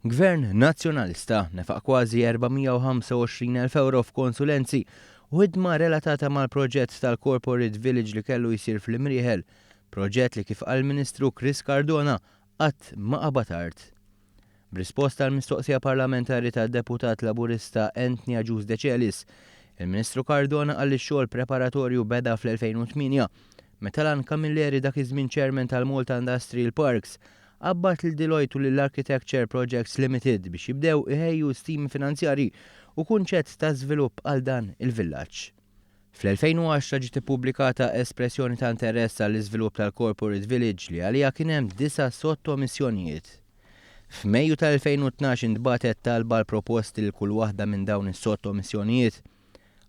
Gvern Nazzjonalista nefaq kważi 425,000 ewro f'konsulenzi u ħidma relatata mal-proġett tal-Corporate Village li kellu jsir fl-Imrieħel, proġett li kif qal il-Ministru Chris Cardona qatt ma qabad art. B'risposta għal mistoqsija parlamentari tad-Deputat Laburista Anthony Agius Decelis, il-Ministru Cardona qal li x-xogħol preparatorju beda fl-2008 meta Lan Camilleri, dak iż-żmien Chairman tal-Malta Industrial Parks, qabbad lil Deloitte u lil Architecture Projects Limited biex jibdew iħejju stimi finanzjarji u kunċett ta' żvilupp għal dan il-villaġġ. Fl-2010 ġiet ippubblikata espressjoni ta' interess għall-iżvilupp tal-Corporate Village li għaliha kien hemm disa' sottomissjonijiet. F'Mejju tal-2012 intbagħtet talba għal proposti lil kull waħda minn dawn is-sottomissjonijiet.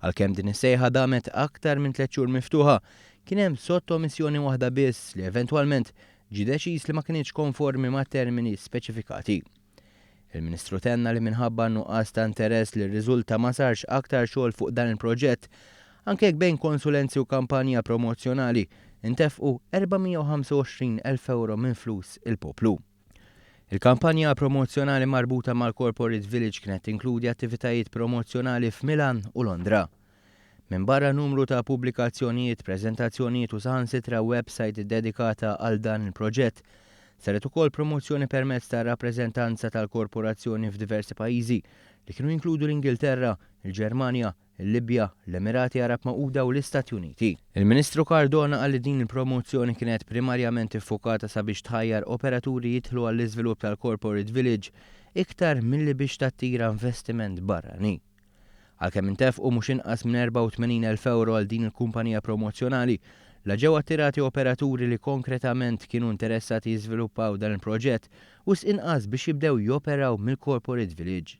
Għalkemm din is-sejħa damet aktar minn 3 xhur miftuħa, kien hemm sottomissjoni waħda biss li eventwalment ġie deċiż li ma kinitx konformi mat-termini speċifikati. Il-Ministru tenna li minħabba n-nuqqas ta' interess li rriżulta ma sarx aktar xogħol fuq dan il-proġett, anke jekk bejn konsulenzi u kampanja promozzjonali ntefqu 425,000 ewro minn flus il-poplu. Il-kampanja promozzjonali marbuta mal-Corporate Village kienet tinkludi attivitajiet promozzjonali f'Milan u Londra. Minbarra numru ta' pubblikazzjonijiet, preżentazzjonijiet u saħansitra website dedikata għal dan il-proġett, saret ukoll promozzjoni permezz ta' rappreżentanza tal-korporazzjoni f'diversi pajjiżi li kienu jinkludu l-Ingilterra, il-Ġermanja, il-Libja, l-Emirati Għarab Magħquda u l-Istati Uniti. Il-Ministru Cardona qal li din il-promozzjoni kienet primarjament iffukata sabiex tħajjar operaturi jidħlu għall-iżvilupp tal-Corporate Village iktar milli biex tattira investiment barrani. Għalkemm intefqu mhux inqas minn 84,000 ewro għal din il-kumpanija promozzjonali, la ġew attirati operaturi li konkretament kienu interessati jiżviluppaw dan il-proġett, wisq inqas biex jibdew joperaw mill-Corporate Village.